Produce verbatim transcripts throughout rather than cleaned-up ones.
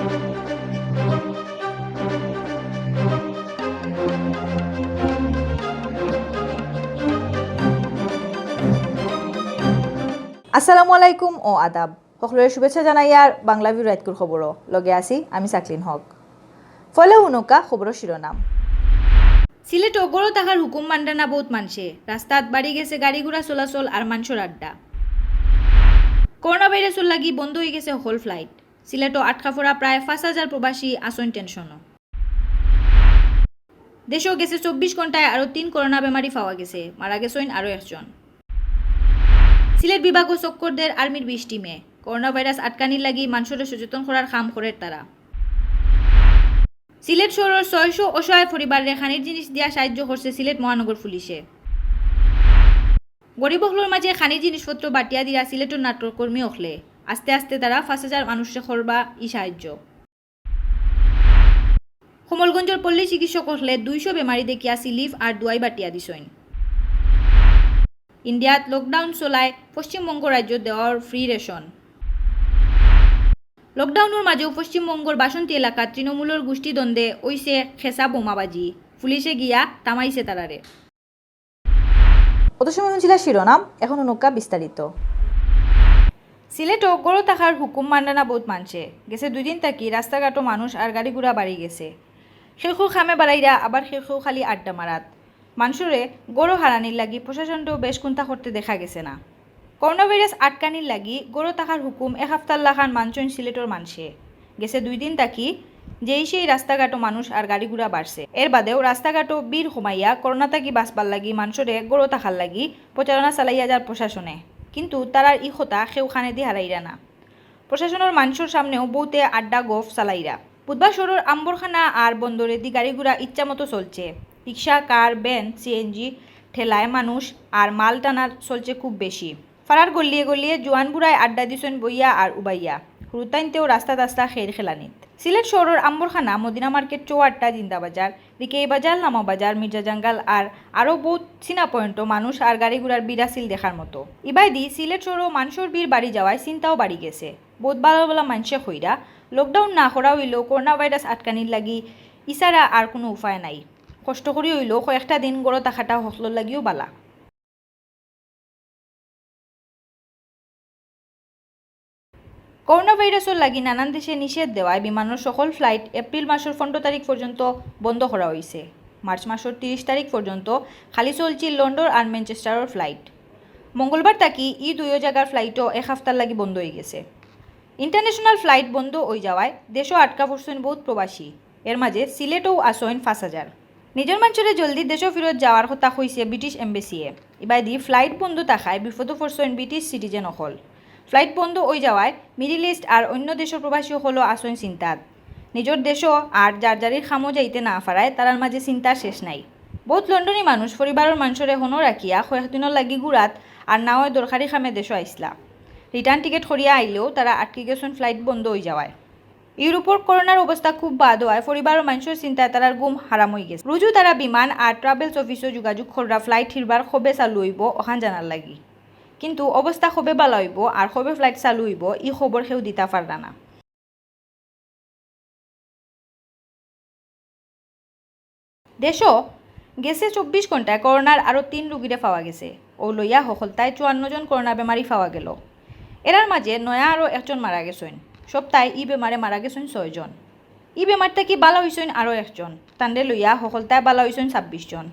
আসসালামু আলাইকুম ও আদাব। সকলরে শুভেচ্ছা জানাইয়ার বাংলা ভিউ রাইতকুর খবরও। লগে আছি আমি সাকলিন হক। পয়লা হুনউক্কা খবরর শিরোনাম। সিলেটো গরো থাকার হুকুম মানরা না বউত মানষে। রাস্তাত বাড়ি গেছে গাড়ি ঘোড়া চলাচল আর মানষর আড্ডা। করোনা ভাইরাসর লাগি বন্ধ অইগেছে হকল ফ্লাইট। সিলেটো আটকা পড়া প্রায় পাঁচ হাজার প্রবাসী আছইন টেনশনো। দেশো গেছে চব্বিশ ঘন্টায় আরো তিন করোনা বেমারি পাওয়া গেছে, মারা গেছইন আরো একজন। সিলেট বিভাগও চক্কর দের আর্মির বিশ টিমে। করোনা ভাইরাস আটকানির লাগি মানষরে সচেতন করার কাম করের তারা। সিলেট শহরর ছয়শো অসহায় পরিবাররে খানির জিনিস দিয়া সাহায্য করছে সিলেট মহানগর পুলিশে। গরিব অকলর মাঝে খানির জিনিসপত্র বাটিয়া দিরা সিলেটর নাটোর কর্মী অকলে। আস্তে আস্তে তারা পাঁচ হাজার মানুষরে করবা ই সাহায্য। কমলগঞ্জর পল্লী চিকিৎসক অকলে দুইশো বেমারি দেখিয়া সিলিফ আর দুয়াই বাটিয়া দিছইন। ইন্ডিয়াত লকডাউন চলায় পশ্চিমবঙ্গ রাজ্য দেওয়ার ফ্রি রেশন। লকডাউনর মাঝেও পশ্চিমবঙ্গর বাসন্তী এলাকাত তৃণমূলর গোষ্ঠী দ্বন্দ্বে অইছে খেসা বোমাবাজি, পুলিশে গিয়া থামাইছে তারারে। অত সময় হুনছিলা শিরোনাম, এখন হুনউক্কা বিস্তারিত। সিলেটো গরো থাকার হুকুম মানরা না বউত মানষে। গেছে দুই দিন থাকি রাস্তাঘাটো মানুষ আর গাড়ি ঘোড়া বাড়ি গেছে। কেউ কেউ কামে বাড়াইরা, আবার কেউ কেউ খালি আড্ডা মারাত। মানষরে গরো হারানির লাগি প্রশাসনরেও বেশ কুন্তা করতে দেখা গেছে না। করোনা ভাইরাস আটকানির লাগি গরো থাকার হুকুম এক হাপ্তার লাখান মানছইন সিলেটর মানষে। গেছে দুই দিন থাকি যেই সেই রাস্তাঘাটো মানুষ আর গাড়ি ঘোড়া বাড়ছে। এর বাদেও রাস্তাঘাটো ভিড় কমাইয়া করোনা থাকি বাঁচবার লাগি মানষরে গরো থাকার লাগি প্রচারণা চালাইয়া যার প্রশাসনে। কিন্তু তারার ই কথা কেউ কানেদি হারাইরা না। প্রশাসনর মানষর সামনেও বউতে আড্ডা গফ চালাইরা। বুধবার শহরর আম্বরখানা আর বন্দরেদি গাড়ি ঘোড়া ইচ্ছা মতো চলছে। রিক্সা, কার, ভ্যান, সিএনজি, ঠেলায় মানুষ আর মাল টানার চলছে খুব বেশি। ফাড়ার গলিয়ে গলিয়ে জোয়ান বুড়ায় আড্ডা দিছইন বইয়া আর উবাইয়া। হুরুতাইন্তেও রাস্তাত আছলা খের খেলানিত। সিলেট শহরর আম্বরখানা, মদিনা মার্কেট, চৌহাট্টা, জিন্দাবাজার, ডিকেই বাজার, লামা বাজার, মির্জা জাঙ্গাল আর আরও বউত চিনা পয়েন্টো মানুষ আর গাড়ি ঘোড়ার ভিড় আছিল দেখার মতো। ইবায়দি সিলেট শহরো মানষর ভিড় বাড়ি যাওয়ায় চিন্তাও বাড়ি গেছে। বউত ভালা ভালা মানষে কইরা, লকডাউন না করা অইলেও করোনা ভাইরাস আটকানির লাগি ইছাড়া আর কুনু উপায় নাই। কষ্ট করি অইলেও কয়েকটা দিন গরো থাকাটা হকলর লাগিও ভালা। করোনা ভাইরাসর লাগি নানান দেশে নিষেধ দেওয়ায় বিমানর সকল ফ্লাইট এপ্রিল মাসর পনেরো তারিখ পর্যন্ত বন্ধ করা অইছে। মার্চ মাসর তিরিশ তারিখ পর্যন্ত খালি চলছিল লন্ডন আর ম্যানচেস্টারর ফ্লাইট। মঙ্গলবার থাকি ই দুইও জাগার ফ্লাইটও এক হাপ্তার লাগি বন্ধ অইগেছে। ইন্টারন্যাশনাল ফ্লাইট বন্ধ অইযাওয়ায় দেশো আটকা পড়ছইন বউত প্রবাসী। এর মাঝে সিলেটও আছইন পাঁচ হাজার। নিজর মানষরে জলদি দেশো ফিরত যাওয়ার কথা কইছে ব্রিটিশ এমবেসিয়ে। ইবায়দি ফ্লাইট বন্ধ থাকায় বিপদো পড়ছইন ব্রিটিশ সিটিজেন অকল। ফ্লাইট বন্ধ অইযাওয়ায় মিডল ইস্ট আর অইন্য দেশর প্রবাসী অকলও আছইন চিন্তাত। নিজর দেশো আর যার যারির কামো যাইতে না পারায় তারার মাঝে চিন্তার শেষ নাই। বউত লন্ডনী মানুষ পরিবারর মানষরে হনো রাখিয়া কয়েকদিনর লাগি ঘুরাত আর না অয় দরকারি কামে দেশো আইছলা। রিটার্ন টিকেট করিয়া আইলেও তারা আটকি গেছইন ফ্লাইট বন্ধ অইযাওয়ায়। ইউরোপর করোনার অবস্থা খুব বাদ অওয়ায় পরিবারর মানষর চিন্তায় তারার ঘুম হারাম অইগেছে। রুজু তারা বিমান আর ট্রাভেলস অফিসো যোগাযোগ কররা ফ্লাইট হিরবার কবে চালু অইবো অখান জানার লাগি। কিন্তু অবস্থা কবে ভালা অইবো আর কবে ফ্লাইট চালু অইবো, ই খবর কেউ দিতা পাররা না। দেশো গেছে চব্বিশ ঘন্টায় করোনার আরও তিন রুগীরে পাওয়া গেছে। অউ লইয়া হকলতায় চুয়ান্ন জন করোনা বেমারি পাওয়া গেল। এরার মাঝে নয়া আরও একজন মারা গেছইন। সপ্তাহে ই বেমারে মারা গেছইন ছয় জন। ই বেমার থাকি বালা অইছইন আরও একজন। তানরে লইয়া হকলতায় বালা অইছইন ছাব্বিশ জন।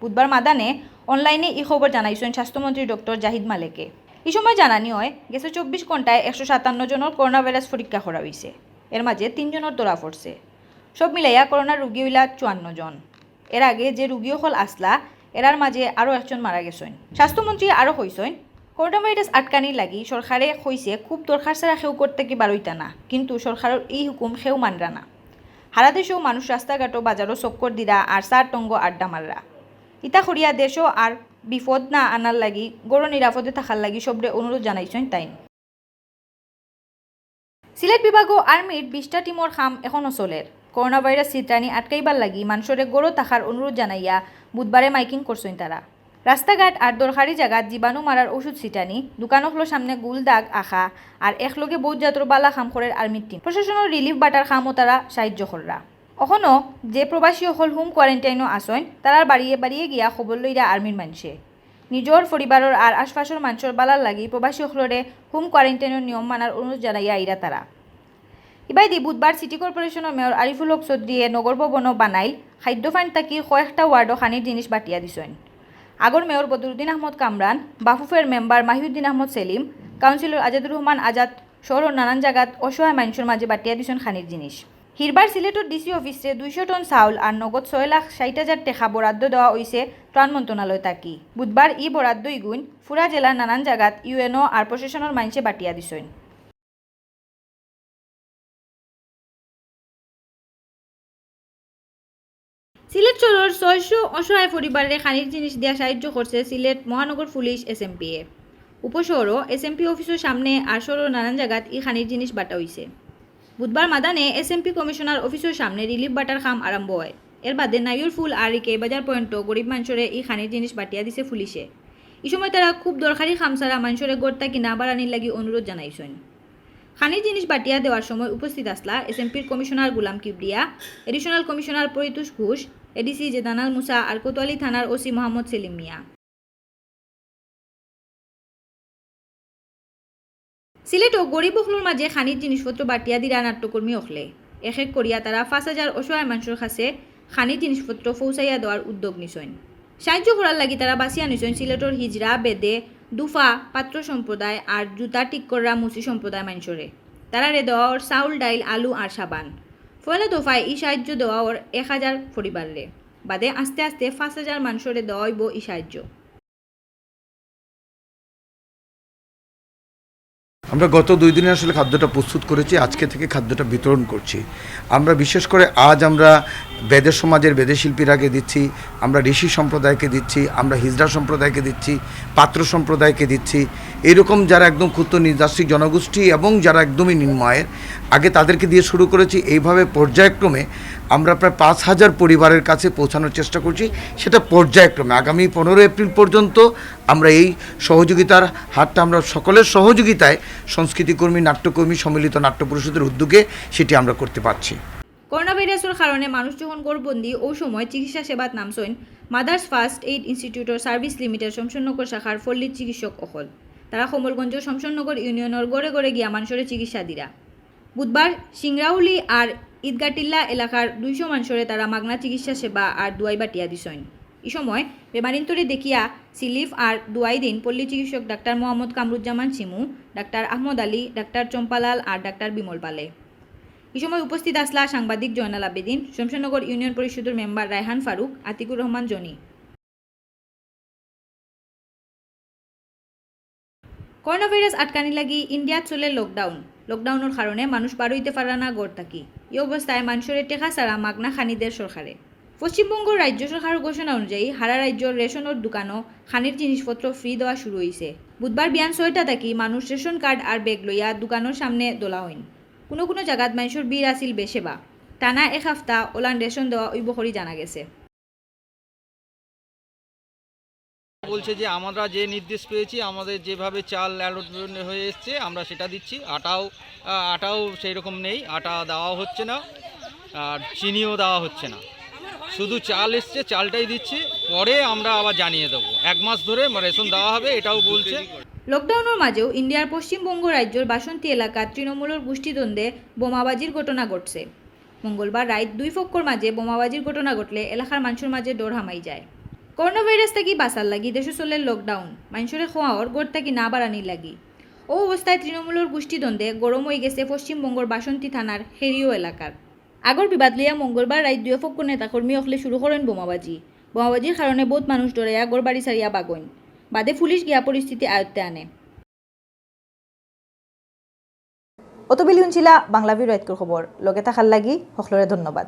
বুধবার মাদানে অনলাইনে ই খবর জানাইছইন স্বাস্থ্যমন্ত্রী ডক্টর জাহিদ মালেকে। ই সময় জানানি অয়, গেছে চব্বিশ ঘন্টায় একশো সাতান্ন জনর করোনা ভাইরাস পরীক্ষা করা অইছে। এর মাঝে তিন জনর ধরা পড়ছে। সব মিলাইয়া করোনার রুগী অইলা চুয়ান্ন জন। এর আগে যে রুগী অকল আছলা, এরার মাঝে আরও একজন মারা গেছইন। স্বাস্থ্যমন্ত্রী আরও কইছইন, করোনা ভাইরাস আটকানির লাগি সরকারে কইছে খুব দরকার ছাড়া কেউ ঘর থাকি বারইতা না, কিন্তু সরকারর ই হুকুম কেউ মানরা না। হারা দেশো মানুষ রাস্তাঘাটো বাজারো চক্কর দিরা আর চার টঙ্গ আড্ডা মাররা। ইতা করিয়া দেশো আর বিপদ না আনার লাগি, ঘরো নিরাপদে থাকার লাগি সবরে অনুরোধ জানাইছইন তাইন। সিলেট বিভাগও আর্মির বিশটা টিমর কাম এখনো চলের। করোনা ভাইরাস ছিতরানি আটকাইবার লাগি মানষরে ঘরো থাকার অনুরোধ জানাইয়া বুধবারে মাইকিং করছইন তারা। রাস্তাঘাট আর দরকারি জাগাত জীবাণু মারার ঔষধ ছিটানি, দোকান অকলর সামনে গুল দাগ আঁকা, আর একলগে বউত জাতর বালা কাম করের আর্মির টিম। প্রশাসনর রিলিফ বাটার কামও তারা সাহায্য কররা। অখনো যে প্রবাসী অকল হোম কোয়ারেন্টাইনও আছইন, তারার বাড়িয়ে বাড়িয়ে গিয়া খবর লইরা আর্মির মানষে। নিজর পরিবারর আর আশপাশর মানষর বালার লাগি প্রবাসী অকলরে হোম কোয়ারেন্টাইনর নিয়ম মানার অনুরোধ জানাইয়া আইরা তারা। ইবায়দি বুধবার সিটি কর্পোরেশনর মেয়র আরিফুল হক চৌধুরীয়ে নগর ভবনও বানাইল খাদ্য ফান্ড থাকি কয়েকটা ওয়ার্ডও খানির জিনিস বাটিয়া দিছইন। আগর মেয়র বদরুদ্দিন আহমদ কামরান, বাফুফের মেম্বার মাহিউদ্দিন আহমদ সেলিম, কাউন্সিলর আজাদুর রহমান আজাদ শহরর নানান জাগাত অসহায় মানষর মাঝে বাটিয়া দিছইন খানির জিনিস। হিরবার সিলেটর ডিসি অফিসরে দুইশো টন চাউল আর নগদ ছয় লাখ ষাইট হাজার টেকা বরাদ্দ দেওয়া অইছে ত্রাণ মন্ত্রণালয় থাকি। বুধবার ই বরাদ্দ ইগুইন পুরা জেলার নানান জাগাত ইউএনও আর প্রশাসনর মানষে বাটিয়া দিছইন। সিলেট শহরর ছয়শো অসহায় পরিবাররে খানির জিনিস দিয়া সাহায্য করছে সিলেট মহানগর পুলিশ এসএমপিএ। উপশহরও এসএমপি অফিসর সামনে আর শহরর নানান জাগাত ই খানির জিনিস বাটা অইছে। বুধবার মাদানে এসএমপি কমিশনার অফিসর সামনে রিলিফ বাটার কাম আরম্ভ অয়। এর বাদে নাইরপুল আর রিকাইবাজার পয়েন্টও গরিব মানষরে ই খানির জিনিস বাটিয়া দিছে পুলিশে। ই সময় তারা খুব দরকারি কাম ছাড়া মানষরে ঘর থাকি না বারানির লাগি অনুরোধ জানাইছইন। খানির জিনিস বাটিয়া দেওয়ার সময় উপস্থিত আছলা এসএমপির কমিশনার গুলাম কিবরিয়া, এডিশনাল কমিশনার পরিতোষ ঘোষ, এডিসি জেদানাল মুসা আর কোতোয়ালি থানার ওসি মোহাম্মদ সেলিম মিয়া। সিলেটও গরিব অকলর মাঝে খানির জিনিসপত্র বাটিয়া দিরা নাট্যকর্মী অকলে। এক এক করিয়া তারা পাঁচ হাজার অসহায় মানষর কাছে খানির জিনিসপত্র পৌঁছাইয়া দেওয়ার উদ্যোগ নিছইন। সাহায্য করার লাগি তারা বাছিয়া নিছইন সিলেটর হিজড়া, বেদে, দুফা, পাত্র সম্প্রদায় আর জুতা ঠিক কররা মুসি সম্প্রদায় মানষরে। তারারে দেওয়া অর চাউল, ডাইল, আলু আর সাবান। পয়লা দফায় ই সাহায্য দেওয়া অর এক হাজার পরিবাররে। বাদে আস্তে আস্তে পাঁচ হাজার মানষরে দেওয়া অইবো ই সাহায্য। আমরা গত দুই দিনে আসলে খাদ্যটা প্রস্তুত করেছি, আজকে থেকে খাদ্যটা বিতরণ করছি। আমরা বিশেষ করে আজ আমরা বেদে সমাজের বেদে শিল্পীরাকে দিচ্ছি, আমরা ঋষি সম্প্রদায়কে দিচ্ছি, আমরা হিজড়া সম্প্রদায়কে দিচ্ছি, পাত্র সম্প্রদায়কে দিচ্ছি। এরকম যারা একদম ক্ষুদ্র নির্যাতিত জনগোষ্ঠী এবং যারা একদমই নিম্ন আয়ের, আগে তাদেরকে দিয়ে শুরু করেছি। এইভাবে পর্যায়ক্রমে আমরা প্রায় পাঁচ হাজার পরিবারের কাছে পৌঁছানোর চেষ্টা করছি, সেটা পর্যায়ক্রমে। আগামী পনেরো এপ্রিল পর্যন্ত আমরা এই সহযোগিতার হাতটা আমরা সকলের সহযোগিতায় সংস্কৃতিকর্মী, নাট্যকর্মী, সম্মিলিত নাট্য পরিষদের উদ্যোগে সেটি আমরা করতে পারছি। করোনা ভাইরাসর কারণে মানুষ যখন ঘরবন্দি, অউ সময় চিকিৎসা সেবাত নামছইন মাদার্স ফার্স্ট এইড ইনস্টিটিউটর সার্ভিস লিমিটেড শমশেরনগর শাখার পল্লী চিকিৎসক অকল। তারা কমলগঞ্জ শমশেরনগর ইউনিয়নর ঘরে ঘরে গিয়া মানষরে চিকিৎসা দিরা। বুধবার সিংরাউলি আর ইদগাটিল্লা এলাকার দুইশো মানষরে তারা মাগনা চিকিৎসা সেবা আর দুয়াই বাটিয়া দিছইন। ই সময় বেমারিন্তরে দেখিয়া সিলিফ আর দুয়াই দিন পল্লী চিকিৎসক ডাক্তার মোহাম্মদ কামরুজ্জামান শিমু, ডাক্তার আহমদ আলী, ডাক্তার চম্পালাল আর ডাক্তার বিমল পালে। ই সময় উপস্থিত আছলা সাংবাদিক জয়নাল আবেদিন, শমশেরনগর ইউনিয়ন পরিষদর মেম্বার রায়হান ফারুক, আতিকুর রহমান জনি। করোনা ভাইরাস আটকানির লাগি ইন্ডিয়াত চলে লকডাউন। লকডাউনর কারণে মানুষ বারইতে পাররা না ঘর থাকি। ই অবস্থায় মানষরে টেকা ছাড়া মাগনা খানি দের সরকারে। পশ্চিমবঙ্গ রাজ্য সরকারর ঘোষণা অনুযায়ী হারা রাজ্যর রেশনর দোকানো খানির জিনিসপত্র ফ্রি দেওয়া শুরু অইছে। বুধবার বিয়ান ছয়টা থাকি মানুষ রেশন কার্ড আর ব্যাগ লইয়া দোকানর সামনে দলা অইন। কুনু কুনু জাগাত মানষর ভিড় আছিল বেশে বা। টানা এক হাপ্তা অলান রেশন দেওয়া অইবো করি জানা গেছে। বলছে যে আমরা যে নির্দেশ পেয়েছি, আমাদের যেভাবে চাল অ্যালটমেন্ট হয়ে এসছে, আমরা সেটা দিচ্ছি। আটাও আহ, আটাও সেই রকম নেই, আটা দেওয়া হচ্ছে না, আর চিনিও দেওয়া হচ্ছে না। শুধু চাল এসছে, চালটাই দিচ্ছি, পরে আমরা আবার জানিয়ে দেবো। এক মাস ধরে রেশন দেওয়া হবে, এটাও বলছে। লকডাউনর মাঝেও ইন্ডিয়ার পশ্চিমবঙ্গ রাজ্যর বাসন্তী এলাকাত তৃণমূলর গোষ্ঠীদ্বন্দ্বে বোমাবাজির ঘটনা ঘটছে। মঙ্গলবার রাইত দুই পক্ষর মাঝে বোমাবাজির ঘটনা ঘটলে এলাকার মানষর মাঝে ডর হামাই যায়। করোনা ভাইরাস থাকি বাঁচার লাগি দেশো চলের লকডাউন, মানষরে কওয়া অর ঘর থাকি না বারানির লাগি। অউ অবস্থায় তৃণমূলর গোষ্ঠীদ্বন্দ্বে গরম অইগেছে পশ্চিমবঙ্গর বাসন্তী থানার খেরিও এলাকার। আগর বিবাদ লইয়া মঙ্গলবার রাইত দুইও পক্ষর নেতাকর্মী অকলে শুরু করইন বোমাবাজি। বোমাবাজির কারণে বউত মানুষ ডরাইয়া ঘরবাড়ি ছাড়িয়া বাগইন। বাদে পুলিশ গিয়া পরিস্থিতি আয়ত্তে আনে। অতবিল হুনছিলা বাংলা ভিউ রাইতকুর খবর। লগে থাকার লাগি হকলরে ধন্যবাদ।